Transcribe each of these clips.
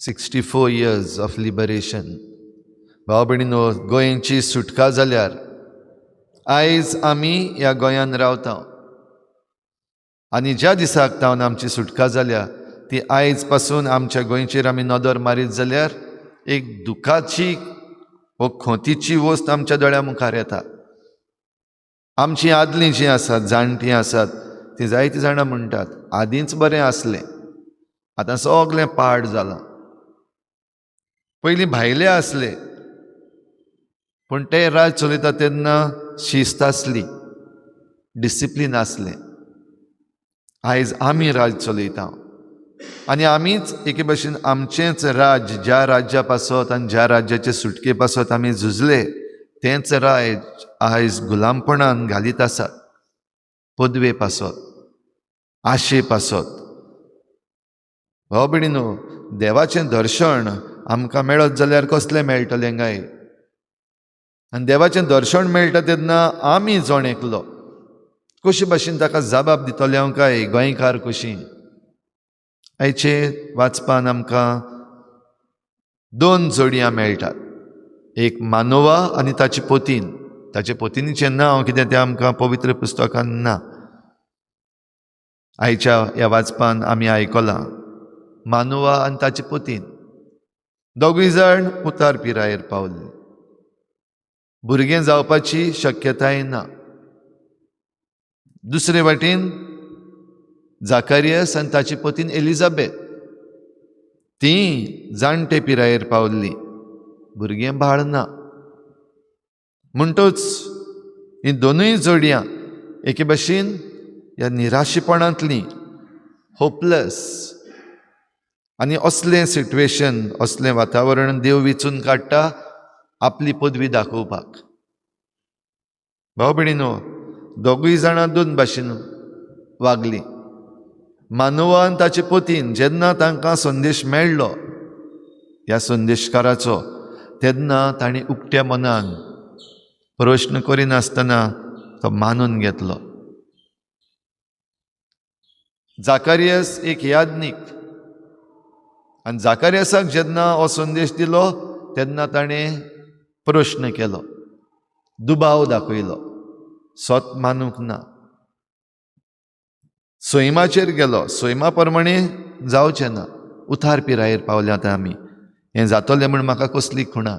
64 years of liberation. भाव भयणीनो, गोंयची सुटका जाल्यार आयज आमी ह्या गोंयान रावता आनी ज्या दिसाक तावन आमची सुटका जाल्या ती आयज पासून आमच्या गोंयचेर आमी नदर मारीत जाल्यार एक दुखाची वो खोतीची वस्त आमच्या दोळ्या मुखार येता. आमची आदलीं जीं आसात, जाणटीं आसात, ती जायतीं जाणां म्हणटात, आदींच बरें आसलें, आतां सगलें पाड जालां. पयलीं भायले आसले पूण ते राज चलयता तेन्ना शिस्त आसली, डिसिप्लीन आसलें. आयज आमी राज चलयता आनी आमीच एके भशेन आमचेंच राज्य, ज्या राज्या पासत आनी ज्या राज्याचे सुटके पासत आमी झुजले, तेंच राज आयज गुलामपणान घालीत आसात. पदवे पासत, आशे पासत. भाव भयणीनो, देवाचें दर्शन आमकां मेळत जाल्यार कसलें मेळटलें काय? आनी देवाचें दर्शन मेळटा तेन्ना आमी जण एकलो कशे भाशेन ताका जबाब दितले हांव काय गोंयकार कशी? आयचे वाचपान आमकां दोन जोडयां मेळटात, एक मानोवा आनी ताची पोतीन. ताचे पोतिनीचें नांव कितें तें आमकां पवित्र पुस्तकान ना. आयच्या ह्या वाचपान आमी आयकलां, मानोवा आनी ताची पोतीन दोगूय जाण उतार पिरायेर पावले, भुरगें जावपाची शक्यताय ना. दुसरे वाटेन जाकारियस आनी ताची पतीन एलिझाबेथ, ती जाणटे पिरायेर पावल्ली, भुरगें बाळ ना. म्हणटच ही दोनूय जोडयां एके भाशेन ह्या निराशेपणांतली, होपलेस. आनी असलें सिट्युएशन, असलें वातावरण देव विचून काडटा आपली पदवी दाखोवपाक. भाव भयणीनो, दोगूय जाणां दोन भाशेन वागलीं. मानवान ताचे पतीन जेन्ना तांकां संदेश मेळ्ळो ह्या संदेशकाराचो, तेन्ना तांणी उक्त्या मनान प्रश्न करिनासतना तो मानून घेतलो. जाकारियस एक याज्ञीक आनी जाकारियसाक जेन्ना हो संदेश दिलो तेन्ना ताणें प्रश्न केलो, दुबाव दाखयलो, सत मानूंक ना. सैमाचेर गेलो, सैमा प्रमाणे जावचें ना, उतार पिरायेर पावल्या आतां आमी, हें जातलें म्हूण म्हाका कसली खुणा?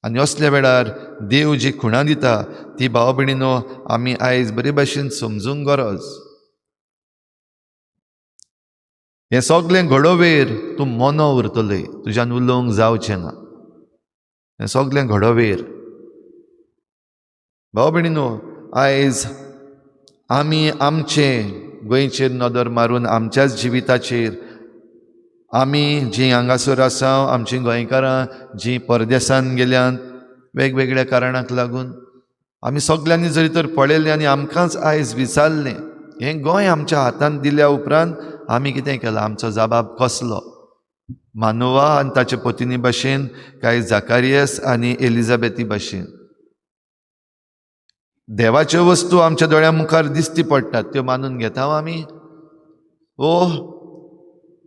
आनी असल्या वेळार देव जी खुणां दिता ती, भाव भयणीनो, आमी आयज बरे भाशेन समजूंक गरज. हें सगलें घडोवेर तूं मोनो उरतले, तुज्यान उलोवंक जावचें ना. हें सगलें घडोवेर, भाव भयणीनो, आयज आमी आमचे गोंयचेर नदर मारून आमच्याच जिविताचेर, आमी जीं हांगासर आसा, आमचीं गोंयकारां जीं परदेसान गेल्यांत वेगवेगळ्या कारणाक लागून, आमी सगल्यांनी जरी तर पळयलें आनी आमकांच आयज विचारलें, हें गोंय आमच्या हातांत दिल्या उपरांत आमी कितें केलां? आमचो जबाब कसलो? मानोवा आनी ताचे पतिनी भाशेन काय जाकारियस आनी एलिझाबेथी भाशेन? देवाच्यो वस्तू आमच्या दोळ्या मुखार दिसती पडटात, त्यो मानून घेता आमी? ओ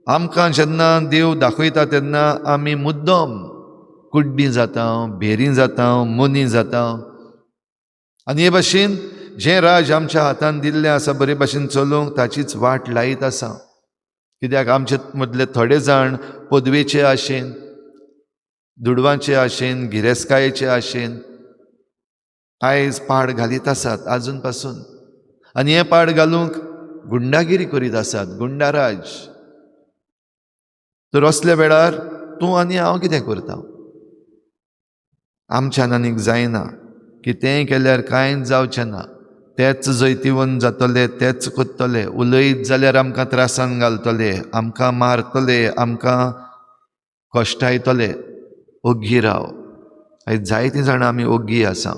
आमकां जेन्ना देव दाखयता तेन्ना आमी मुद्दम कुड्डीं जाता, भेरीं जाता, मोनी जाता आनी हे भाशेन जें राज आमच्या हातान दिल्लें आसा बरे भाशेन चलोवंक, ताचीच वाट लायत आसा. कित्याक आमचे मदले थोडे जाण पदवेचे आशेन, दुडवांचे आशेन, गिरेस्तकायेचे आशेन आयज पाड घालीत आसात आजून पासून. आनी हें पाड घालूंक गुंडागिरी करीत आसात, गुंडाराज. तर असल्या वेळार तूं आनी हांव कितें करता? आमच्यान आनीक जायना, कितेंय केल्यार कांयच जावचें ना, तेच जैतिवंत जातले, तेच करतले. उलयत जाल्यार आमकां त्रासान घालतले, आमकां मारतले, आमकां कश्टायतले, ओग्गी राव. आयज जायतीं जाणां आमी ओग्गी आसा.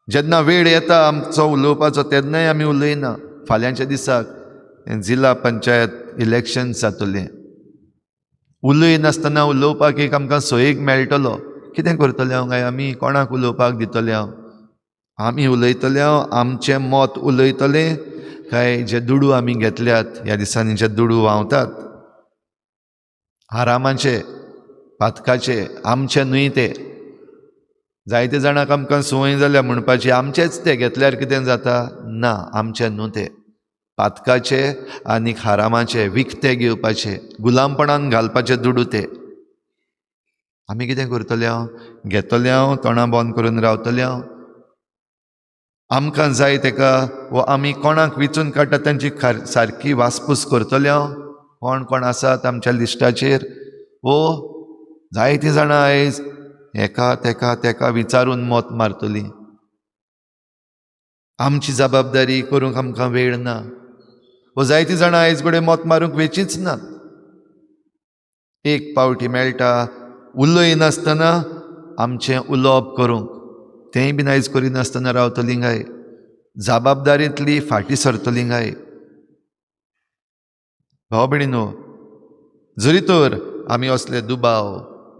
जेन्ना वेळ येता आमचो उलोवपाचो तेन्नाय आमी उलयना. फाल्यांच्या दिसाक जिल्ला पंचायत इलेक्शन जातलें. उलयनासतना उलोवपाक एक आमकां सोयीक मेळटलो. कितें करतले हांव काय? आमी कोणाक उलोवपाक दितले? हांव आमी उलयतले, हांव आमचें मत उलयतले काय जे दुडू आमी घेतल्यात, ह्या दिसांनी जे दुडू व्हांवतात? आरामाचे, पातकाचे, आमचे न्हय ते. जायते जाणांक आमकां संवय जाल्या म्हणपाची आमचेच ते, घेतल्यार कितें जाता? ना, आमचे न्हू ते, पातकाचे आनी हारामाचे, विकते घेवपाचे, गुलामपणान घालपाचे दुडू ते. आमी कितें करतले हांव? घेतले हांव, तोंडां बंद करून रावतले हांव? आमकां जाय तेका वो आमी कोणाक विचून काडटा तांची सारकी वासपूस करतले हांव? कोण कोण आसात आमच्या लिस्टाचेर? वो जायतीं जाणां आयज हेका तेका तेका विचारून मत मारतलीं. आमची जबाबदारी करूंक आमकां वेळ ना. वो जायतीं जाणां आयज कडेन मत मारूंक वेचींच नात. एक पावटी मेळटा उलयनासतना आमचें उलोवप करूंक, तेंय बीन आयज करिनासतना रावतलीं काय? जबाबदारींतली फाटीं सरतलीं काय? भाव भयणीनो, जरी तर आमी असले दुबाव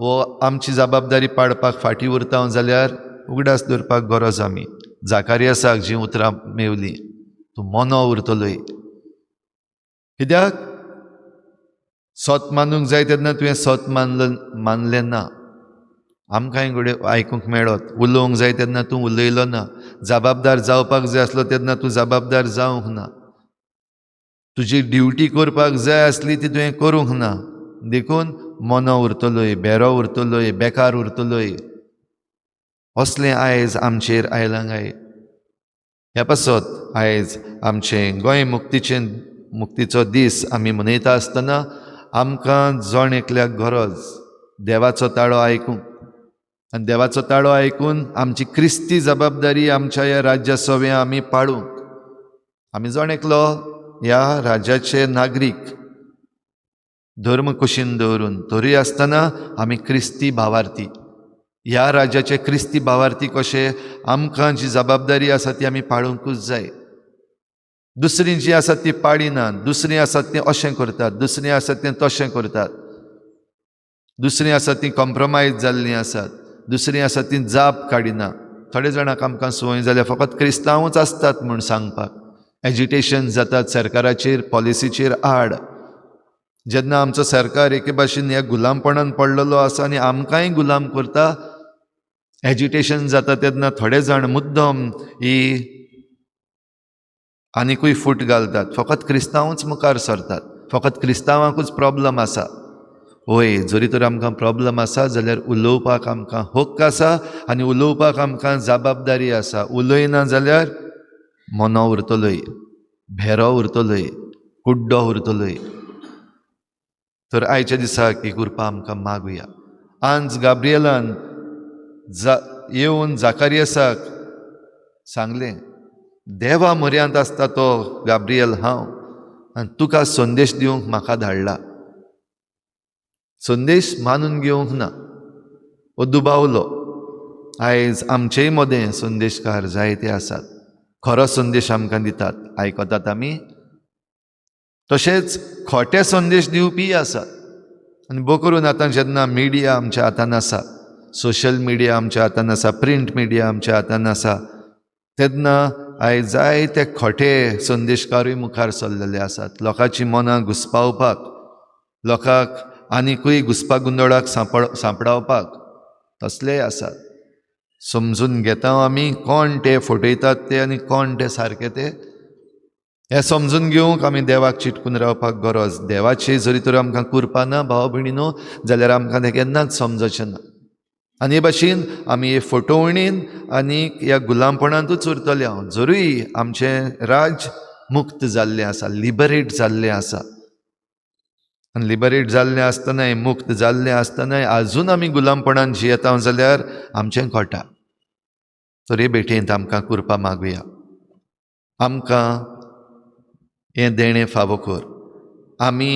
वो आमची जबाबदारी पाडपाक फाटीं उरता जाल्यार उगडास दवरपाक गरज आमी जाकारियासाक जीं उतरां मेवलीं, तूं मोनो उरतलोय. कित्याक सत मानूंक जाय तेन्ना तुवें सत मानलें ना. आमकांय घडये आयकूंक मेळत, उलोवंक जाय तेन्ना तूं उलयलो ना, जबाबदार जावपाक जाय आसलो तेन्ना तूं जबाबदार जावंक ना, तुजी ड्युटी करपाक जाय आसली ती तुवें करूंक ना. देखून मोनो उरतलोय, बेरो उरतलोय, बेकार उरतलोय. असलें आयज आमचेर आयलां काय? ह्या पासत आयज आमचें गोंय मुक्तीचो दीस आमी मनयता आसतना आमकां जण एकल्याक गरज देवाचो ताळो आयकूंक, आनी देवाचो ताळो आयकून आमची क्रिस्ती जबाबदारी आमच्या ह्या राज्या सवें आमी पाळूंक. आमी जण एकलो ह्या राज्याचे नागरीक, धर्म कुशीन दवरून, तरी आसतना आमी क्रिस्ती भावार्थी, ह्या राज्याचे क्रिस्ती भावार्थी कशे आमकां जी जबाबदारी आसा ती आमी पाळूंकूच जाय. दुसरी जी आसा ती पाळिनात, दुसरी आसात ती अशें करतात, दुसरी आसात तें तशें करतात, दुसरी आसात ती कॉम्प्रोमायज जाल्लीं आसात, दुसरी आसात ती जाप काडिना. थोडे जाणांक आमकां संवय जाल्या फकत क्रिस्तांवूच आसतात म्हूण सांगपाक. एजिटेशन जातात सरकाराचेर, पॉलिसीचेर आड. जेन्ना आमचो सरकार एके भाशेन ह्या गुलामपणान पडलेलो आसा आनी आमकांय गुलाम करता, एजिटेशन जाता तेन्ना थोडे जाण मुद्दम ही आनिकूय फूट घालतात. फकत क्रिस्तांवूच मुखार सरतात, फकत क्रिस्तांवांकूच प्रॉब्लम आसा. वय, जरी तर आमकां प्रॉब्लम आसा जाल्यार उलोवपाक आमकां हक्क आसा आनी उलोवपाक आमकां जबाबदारी आसा. उलयना जाल्यार मोनो उरतलोय, भेरो उरतलोय, कुड्डो उरतलोय. तर आयच्या दिसाक एक उरपा आमकां मागुया. आंज गाब्रियलान येवन जाकारियसाक सांगलें, देवा म्हऱ्यांत आसता तो गाब्रियल हांव, आनी तुका संदेश दिवंक म्हाका धाडला. संदेश मानून घेवंक ना, हो दुबावलो. आयज आमचेय मदें संदेशकार जायते आसात, खरो संदेश आमकां दितात, आयकतात आमी. तशेंच खोटे संदेश दिवपीय आसात. आनी बो करून आतां जेन्ना मिडिया आमच्या हातान आसा, सोशल मिडिया आमच्या हातान आसा, प्रिंट मिडिया आमच्या हातान आसा, तेन्ना आयज जायते खोटे संदेशकारूय मुखार सरलेले आसात लोकांची मनां घुसपावपाक, लोकांक आनिकूय घुसपा गोंदळाक सांपडावपाक. तसलेय आसात. समजून घेता आमी कोण ते फटयतात ते आनी कोण ते सारके ते, हें समजून घेवंक आमी देवाक चिटकून रावपाक गरज. देवाची जरी तर आमकां कुरपा ना भाव भयणीनो, जाल्यार आमकां तें केन्नाच समजचें ना. आनी हे भाशेन आमी हे फटवणीन आनी ह्या गुलामपणांतूच उरतले हांव, जरूय आमचें राज्य मुक्त जाल्लें आसा, लिबरेट जाल्लें आसा. आनी लिबरेट जाल्लें आसतनाय, मुक्त जाल्लें आसतनाय आजून आमी गुलामपणान जियेता जाल्यार आमचें खोटा. तर हे भेटेंत आमकां कुरपा मागुया, आमकां हें देणें फावो कर. आमी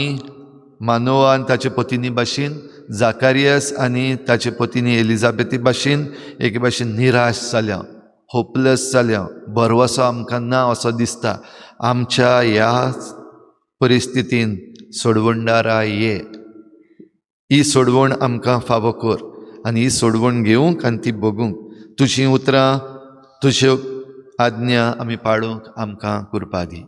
मानोवा आनी ताचे पतिनी भाशेन, जाकारियस आनी ताचे पतिनी एलिजाबेती भाशेन एके भाशेन निराश जाल्या, होपलेस जाल्या, भरवसो आमकां ना असो दिसता. आमच्या ह्या परिस्थितीन सोडवणदारा ये, ही सोडवण आमकां फावो कर आनी ही सोडवण घेवंक आनी ती भोगूंक तुजीं उतरां, तुज्यो आज्ञा आमी पाळूंक आमकां कुरपा दी.